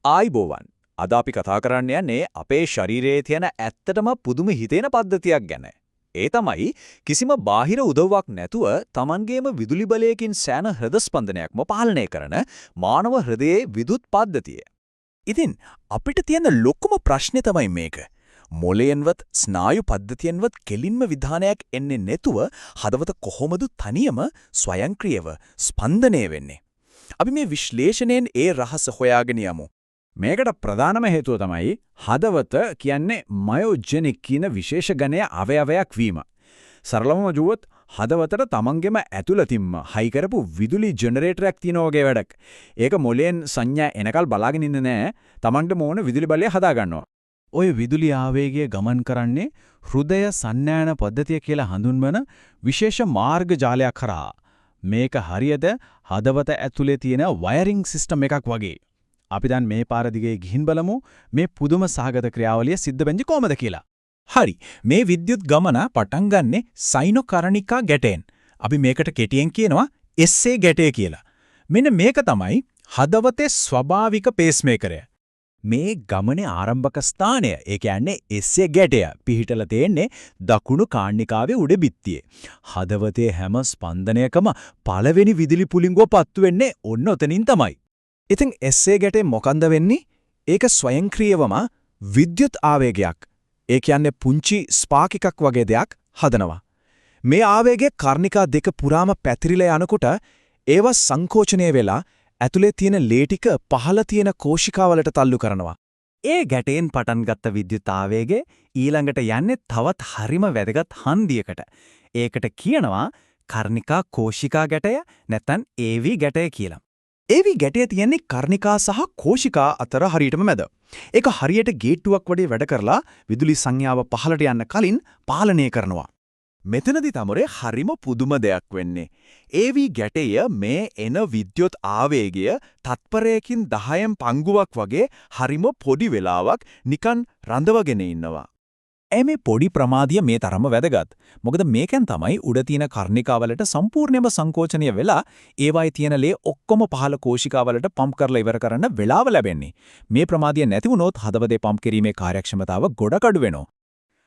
ආයිබෝවන්. අද අපි කතා කරන්න යන්නේ අපේ ශරීරයේ තියෙන ඇත්තටම පුදුම හිතෙන පද්ධතියක් ගැන. ඒ තමයි කිසිම බාහිර උදව්වක් නැතුව තමන්ගේම විදුලි බලයකින් සෑන හෘද ස්පන්දනයක්ම පාලනය කරන මානව හෘදයේ විදුලි පද්ධතිය. ඉතින් අපිට තියෙන ලොකුම ප්‍රශ්නේ තමයි මේක. මොළයෙන්වත් ස්නායු පද්ධතියෙන්වත් කෙලින්ම විධානයක් එන්නේ නැතුව හදවත කොහොමද තනියම ස්වයංක්‍රීයව ස්පන්දනය වෙන්නේ? අපි මේ විශ්ලේෂණයෙන් ඒ රහස හොයාගෙන යමු. මේකට ප්‍රධානම හේතුව තමයි හදවත කියන්නේ මයෝජෙනික් කියන විශේෂ ගණයේ අවයවයක් වීම. සරලවම කිව්වොත් හදවතට තමන්ගෙම ඇතුළතින්ම හයි කරපු විදුලි ජෙනරේටරයක් තියෙන වගේ වැඩක්. ඒක මොලෙන් සංඥා එනකල් බලාගෙන ඉන්නේ නෑ. තමන්ට ඕන විදුලි බලය හදා ගන්නවා. ඔය විදුලි ආවේගය ගමන් කරන්නේ හෘදය සන්නායන පද්ධතිය කියලා හඳුන්වන විශේෂ මාර්ග ජාලයක් කරා. මේක හරියට හදවත ඇතුලේ තියෙන වයරිං සිස්ටම් එකක් වගේ. අපි දැන් මේ පාර දිගේ ගිහින් බලමු මේ පුදුම සහගත ක්‍රියාවලිය සිද්ධ වෙන්නේ කොහොමද කියලා. හරි. මේ විද්‍යුත් ගමන පටන් ගන්නෙ සයිනොකරණිකා ගැටයෙන්. අපි මේකට කෙටියෙන් කියනවා SA ගැටය කියලා. මෙන්න මේක තමයි හදවතේ ස්වභාවික පේස්මේකරය. මේ ගමනේ ආරම්භක ස්ථානය, ඒ කියන්නේ SA ගැටය පිහිටලා තියෙන්නේ දකුණු කාණිකාවේ උඩ බිත්තියේ. හදවතේ හැම ස්පන්දනයකම පළවෙනි විදුලි පුලිඟුව පත්තු වෙන්නේ ඔන්න ඔතනින් තමයි. ඉතින් SA ගැටේ මොකන්ද වෙන්නේ? ඒක ස්වයංක්‍රීයවම විද්‍යුත් ආවේගයක්, ඒ කියන්නේ පුංචි ස්පාක් එකක් වගේ දෙයක් හදනවා. මේ ආවේගය කර්ණිකා දෙක පුරාම පැතිරිලා යනකොට ඒවා සංකෝචනය වෙලා ඇතුලේ තියෙන ලේ ටික පහළ තියෙන කෝෂිකාවලට තල්ලු කරනවා. ඒ ගැටයෙන් පටන් ගත්ත විද්‍යුත් ආවේගය ඊළඟට යන්නේ තවත් හරිම වැදගත් හන්දියකට. ඒකට කියනවා කර්ණිකා කෝෂිකා ගැටය නැත්නම් AV ගැටය කියලා. AV ගැටය තියෙන්නේ කර්ණිකා සහ කෝෂිකා අතර හරියටම මැද. ඒක හරියට ගේට්ටුවක් වගේ වැඩ කරලා විදුලි සංඥාව පහළට යන්න කලින් පාලනය කරනවා. මෙතනදි තමයි හරිම පුදුම දෙයක් වෙන්නේ. AV ගැටය මේ එන විද්‍යුත් ආවේගය තත්පරයකින් 10න් පංගුවක් වගේ හරිම පොඩි වෙලාවක් නිකන් රඳවගෙන ඉන්නවා. ඇයි මේ පොඩි ප්‍රමාදිය මේ තරම්ම වැදගත්? මොකද මේකෙන් තමයි උඩ තියෙන කර්ණිකාවලට සම්පූර්ණයෙන්ම සංකෝචනය වෙලා ඒවායේ තියෙන ලේ ඔක්කොම පහළ කෝෂිකාවලට පම්ප් කරලා ඉවර කරන්න වෙලාව ලැබෙන්නේ. මේ ප්‍රමාදිය නැති වුණොත් හදවතේ පම්ප් කිරීමේ කාර්යක්ෂමතාව ගොඩක් අඩු වෙනවා.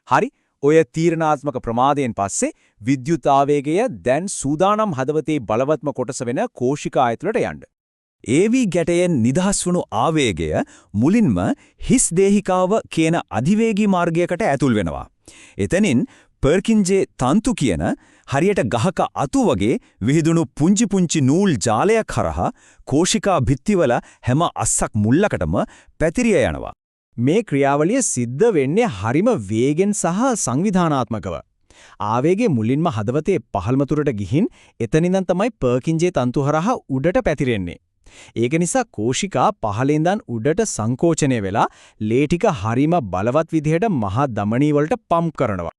හරි, ඔය තීරණාත්මක ප්‍රමාදයෙන් පස්සේ විද්‍යුත් ආවේගය දැන් සූදානම් හදවතේ බලවත්ම කොටස වෙන කෝෂිකා ඇතුළට යන්න. AV ගැටයෙන් නිදහස් වුණු ආවේගය මුලින්ම හිස් දේහිකාව කියන අධිවේගී මාර්ගයකට ඇතුල් වෙනවා. එතනින් පර්කින්ජේ තන්තු කියන හරියට ගහක අතු වගේ විහිදුණු පුංචි පුංචි නූල් ජාලයක් හරහා කෝෂිකා භිත්තිවල හැම අස්සක් මුල්ලකටම පැතිරිය යනවා. මේ ක්‍රියාවලිය සිද්ධ වෙන්නේ හරිම වේගෙන් සහ සංවිධානාත්මකව. ආවේගය මුලින්ම හදවතේ පහළම තුරට ගිහින් එතන ඉඳන් තමයි පර්කින්ජේ තන්තු හරහා උඩට පැතිරෙන්නේ. ඒක නිසා කෝෂිකා පහළ ඉඳන් උඩට සංකෝචනය වෙලා ලේ ටික හරිම බලවත් විදිහට මහා ධමනී වලට පම්ප් කරනවා.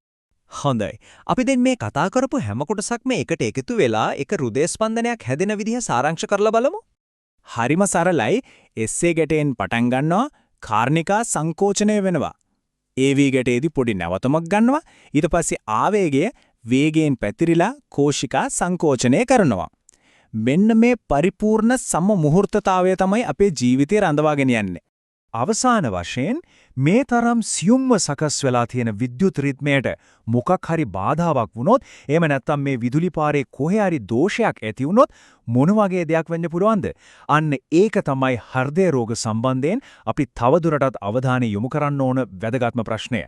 හොඳයි. අපි දැන් මේ කතා කරපු හැම කොටසක්ම එකට එකතු වෙලා එක හෘදය ස්පන්දනයක් හැදෙන විදිහ සාරාංශ කරලා බලමු. හරිම සරලයි. SA ගැටයෙන් පටන් ගන්නවා, කාර්නිකා සංකෝචනය වෙනවා. AV ගැටයේදී පොඩි නැවතුමක් ගන්නවා. ඊට පස්සේ ආවේගය වේගයෙන් පැතිරිලා කෝෂිකා සංකෝචනය කරනවා. මෙන්න මේ පරිපූර්ණ සම මුහූර්තතාවය තමයි අපේ ජීවිතේ රඳවාගෙන යන්නේ. අවසාන වශයෙන් මේ තරම් සියුම්ව සකස් වෙලා තියෙන විද්‍යුත් රිද්මයට මොකක් හරි බාධාවක් වුණොත්, එහෙම නැත්නම් මේ විදුලි පාරේ කොහේ හරි දෝෂයක් ඇති වුණොත් මොන වගේ දෙයක් වෙන්න පුළුවන්ද? අන්න ඒක තමයි හෘදය රෝග සම්බන්ධයෙන් අපි තවදුරටත් අවධානය යොමු කරන්න ඕන වැදගත්ම ප්‍රශ්නය.